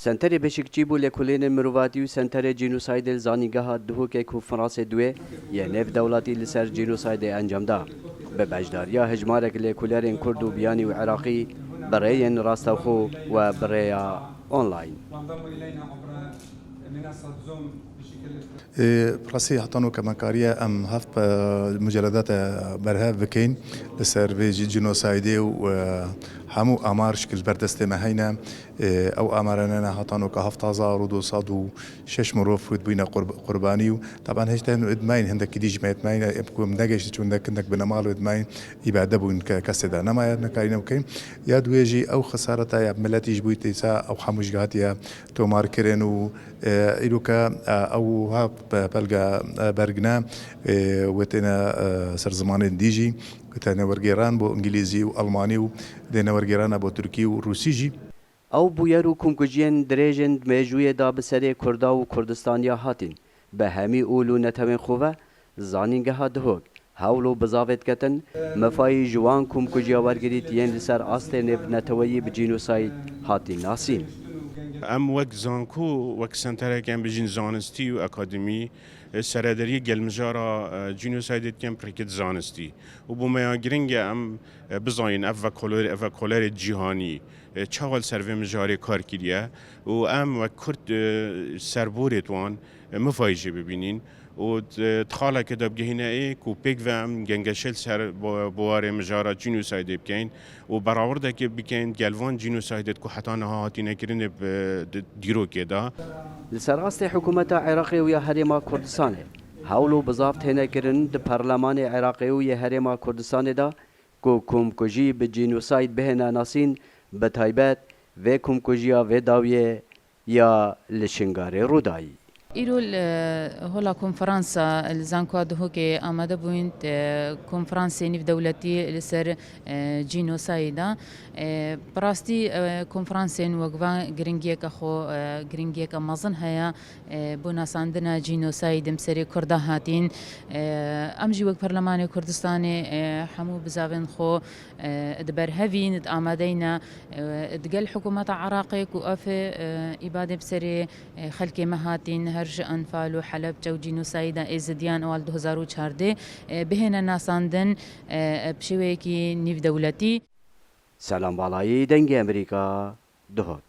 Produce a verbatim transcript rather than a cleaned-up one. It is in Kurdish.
Senterê Beşikçî bû lêkolênên mirovatî û Senterê Cînosaydê li Zanîngeha Duhokê konferansê duê yê nêvdewletî li ser cînosaydê encam da. Bi beşdariya hejmarek lêkolêrên Kurd û Biyanî û Iraqî bi rêyên rastewxo we bi rêya online. Ê, bi rastî heta no kemenkarî ye em heft, e, muceledate berhev bikeyn li ser vê jî cînosaydê û, e, hemû amar ji ber destê me heyne. Ê, ew amarane ne heta no ke heft hezar û du sed û şeş mirov wê dibûyne qurb-, qurbanî û taban hêşta hûn wê dimayîn, hindekî dî jî me yê dimayîn, em ku em negehiştin çûn hindek, hindek bi nemal wê dimayîn, îbade bûn ke kesê de nemaye, nekarîne bikeyn. Ya duwê jî ew xesareta ya miletî ji bo têsa ew hemû jî hatiye tomarkirin û, e, îroke, e, ew ha pe-, pelge, e, berg ne, e, wê têne, e, ser zimanên dî jî, wê têne wergêran bo îngilîzî û elmanî û dêne wergêrana bo tirkî û rûsî jî. Ew bûyer û komkujiyên dirêj ên di mêjûyê de bi serê Kurda û Kurdistaniya hatîn, bi hemî ûl û netewên xwe ve, Zanîngeha Duhok, hewl û bizavê diketin, mifayî ji wan komkujiya wergirît yên li ser astê nêvneteweyî bi cînosayd hatî nasîn. Em wek zanko, wek senterek em bijîn zanistî û akademî, e, seredariyê gelmijara, e, cînosaydê dikin pirkit zanistî. Û bo me ya giring e em, e, bizanîn ev vekoler-, ev vekolerê cîhanî, e, çawa li ser vê mijarê kar kiriye û em wek Kurd, e, serborê wan, e, mifayî jê bibînîn û di, di xaleke de bigihîne ê ku pêk ve em gengeşe li ser bo-, biwarê mijara cînosaydê bikeyn û berawardekê bikeyn gel van cînosaydê ku heta niha hatîne kirinê bi, di dîrokê de. Li ser astê hikûmeta Iraqê û ya Herêma Kurdistanê, hewl û bizav têne kirin di Parlemanê Iraqê û yê Herêma Kurdistanê de ku komkujî bi cînosayd bihêne nasîn, bi taybet vê komkujiya vê dawiyê ya li Şingalê rû dayî. Îro li hola konferansa li Zankoa Duhokê amade bûyîn, e, konferansê nîvdewletî li ser, e, cînosayda. E, bi rastî, e, konferansên wek van giringiyeke xwe, e, giringiyeke mezin heye, e, bo nasandina cînosaydê bi serê Kurda hatîn. E, em jî wek Perlemanê Kurdistanê, e, hemû bizavên xwe, e, di berhevîn, di amadeyne, e, di gel hikûmeta Iraqê ku ev, e, îbadê bi serê, e, xelkê me hatîn, her ji Enfal û Helebçe û cînosayda Êzidiyan ewal du hezar û çardeh, e, bihêne nasandin, e, bi şêweyekî nîvdewletî. Selam Balayî, Dengê Emerîka, Duhok.